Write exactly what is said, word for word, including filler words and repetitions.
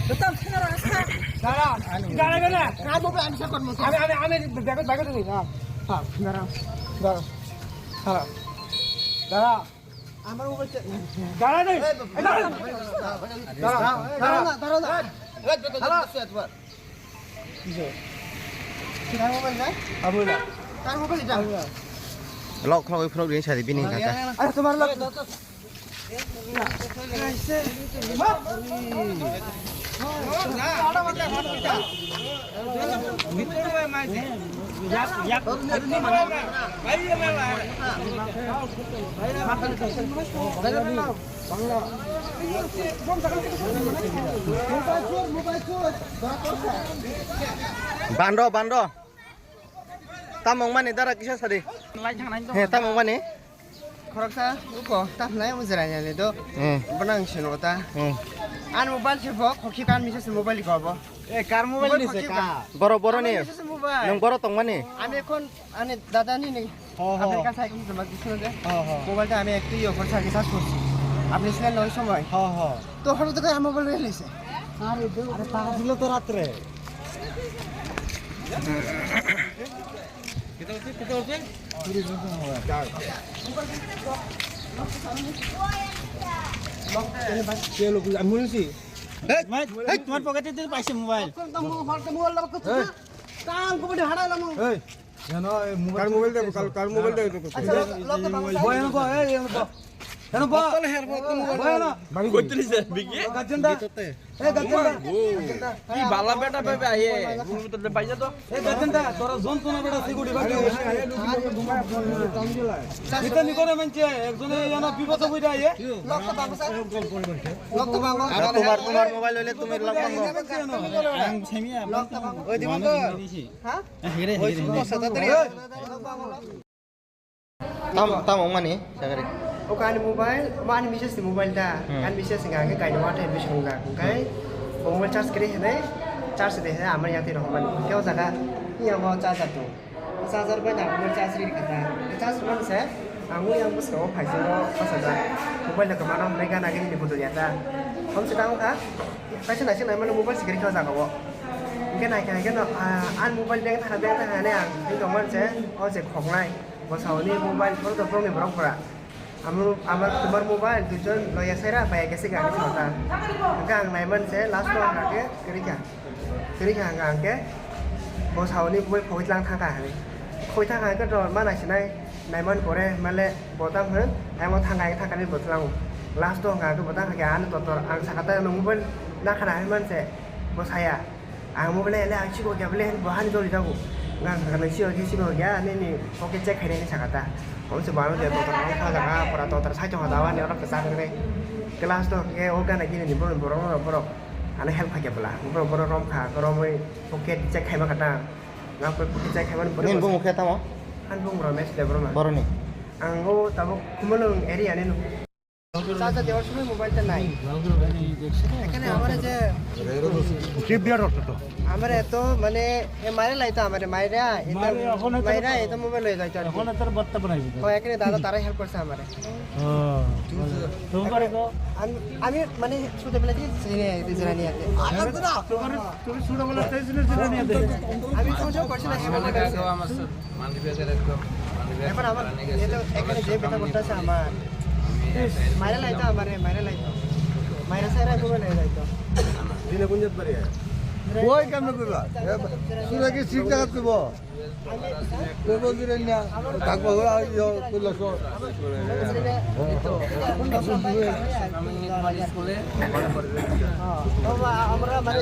Betul, kenapa rasa? Dara, dara, dara. Kamu berani sakot musuh. Ame, ame, ame, bagus, bagus ini. Ha, ha, dara, dara, dara, dara. Amar mobile check. Dara deh. Eh, dara, dara, dara, dara, dara. Dara, dara, dara. Eh, betul, betul, betul. Kamu berani? Kamu berani? Kamu berani? Lok, lok, lok, ini saya di bini, kaka. Ayo, tomar lok. Bando, bando. Tamung mani dara kisa sadi. He, tamung mani. Khoroksa uko, ta hwnai omo jwraini ani do. Hmm. Bono ang sino ta. Hmm. Ani mobile se bo, khokhi kan misa se mobile ko bo. Eh, kar mobile ni se ka? Boro, boro ni. Ani misa se mobile. Nang boro tong mani? Ami ekhon ani dada ni ni. Ho, ho. America sai kung jama kisno de. Ho, ho. Mobile ta ami ektu yo khorsa kisa sosi. Apni sila noi somoi. Ho, ho. To horo to kaya mobile rele se. Are, are, ta dilo to ratre. Hey, hey, tomar pocket-e paise mobile. Hey. Hey. Yano, eh, mobile. Kar mobile de, kar, kar mobile de. Boy, yano bo, eh, yano bo. Yano bo. Boy, yano. Bagi. Kotri se, bigi? Gajenda. Eh, gajenda. Ki bala beta bebe aye. Guru to de baija to. Eh, gajenda, tora zon tona beta security bagi. Ita ni kore manche, ekjone yano bipod hoi jaye. Lock to bango, sir. Lock to bango. Ar tomar, tomar mobile hoile tumi lock bango. Ang semi. Lock to bango. Oi, Dimankar. Ha? Hegre, hegre, hegre. Tam, tam ongmani, sagari. Oka ani mobile, ma ani misses ni mobile da. Hmm. Ani misses ni hwnka khe kainwi wathai bising wngkha. Hwnkhai bo mobile charge kwrwi hinwi, charge de hinwi amari yakti rw mani. Khe o jaga yang bo charger tong. Charger bai nang mobile charge rw kha da. Charge rw mani se, ang yang bwskango phaising o pash hajar. Mobile da kwmano hwnwi gana gini ni budul ya da. Hom se tamo kha, kaisa naising nai mano mobile se kwrwi kha o jaga o. Hwnkhe nai kha, hwnkhe no, ah, ani mobile bag thana, bag thana hinwi ang tongmani se, o se khoknai. Bo sauni mobile phone to phone ni borok pura. Amo, amar tomar mobile duijon loya saira bai kese gari sota. Hwnkhe ang naiman se last o hwnkhe kwrwi kha. Kwrwi kha hwnkhe ang khe bo sauni mobile phogwi tlang thangkha hinwi. Khoi thangkha hwnkhe to ma naisinai naiman pore male bo tamo hwn ayang thangkha hwnkhe thangkha ni bo tlango. Last o hwnkhe bo tangkha khe ano totor ang sakha ta mobile nakhana hinwi man se bo saya. Ang mo bole, le, ang siko kya bole, bo hani dori jago. Ngang kha nang siko kya, siko kya, nini pocket check khainai ni sakha ta. Om se baro je totor ang kha jaga, pora totor sai chong da wani oro kwchak rwgwi. Class to ke o gana gini ni borok, borok, borok. Ano help kha kya bwla. Borok, borok rom kha, romwi pocket check khaima kha ta. Nang pocket check khaima ni borok. Nini bumung khe tamo? Han bumung Ramesh Debbarma. Boroni. Ang o tabuk Khumulwng area ni no. Charger দেওয়ার সময় মোবাইলটা নাই। এখানে আমার যে টিপ দিয়ে ধরতো তো। আমার এত মানে এ মারে লাইতো আমারে মাইরা, এত মারে এখন এত মাইরা, এত মোবাইল হয়ে যাইতো আর কি। এখন এত বার্তা বানাইবি তো। ও, এখানে দাদা তারাই হেল্প করছে আমারে। ও, তুমি করে তো? আমি, আমি মানে ছোটবেলা থেকে জেনে, জেনে নিয়ে আর কি। তোমার, তুমি ছোটবেলা থেকে জেনে, জেনে নিয়ে দেখো। আমি ছোট করছি না, সেটা আমার এখন আমার এ তো এখানে যে বেটা করতেছে আমার। মাইরা লাইতো আমারে, মাইরা লাইতো। মাইরা সাইরা ঘুরে নিয়ে যাইতো। দিনে কোন জাত বাড়ি? ওই কেমনে কইবা? সুরে কি ঠিক জায়গা কইব? কইব দিলে না। থাকবো হলো আর ইয়ো কইল সো। আমরা মানে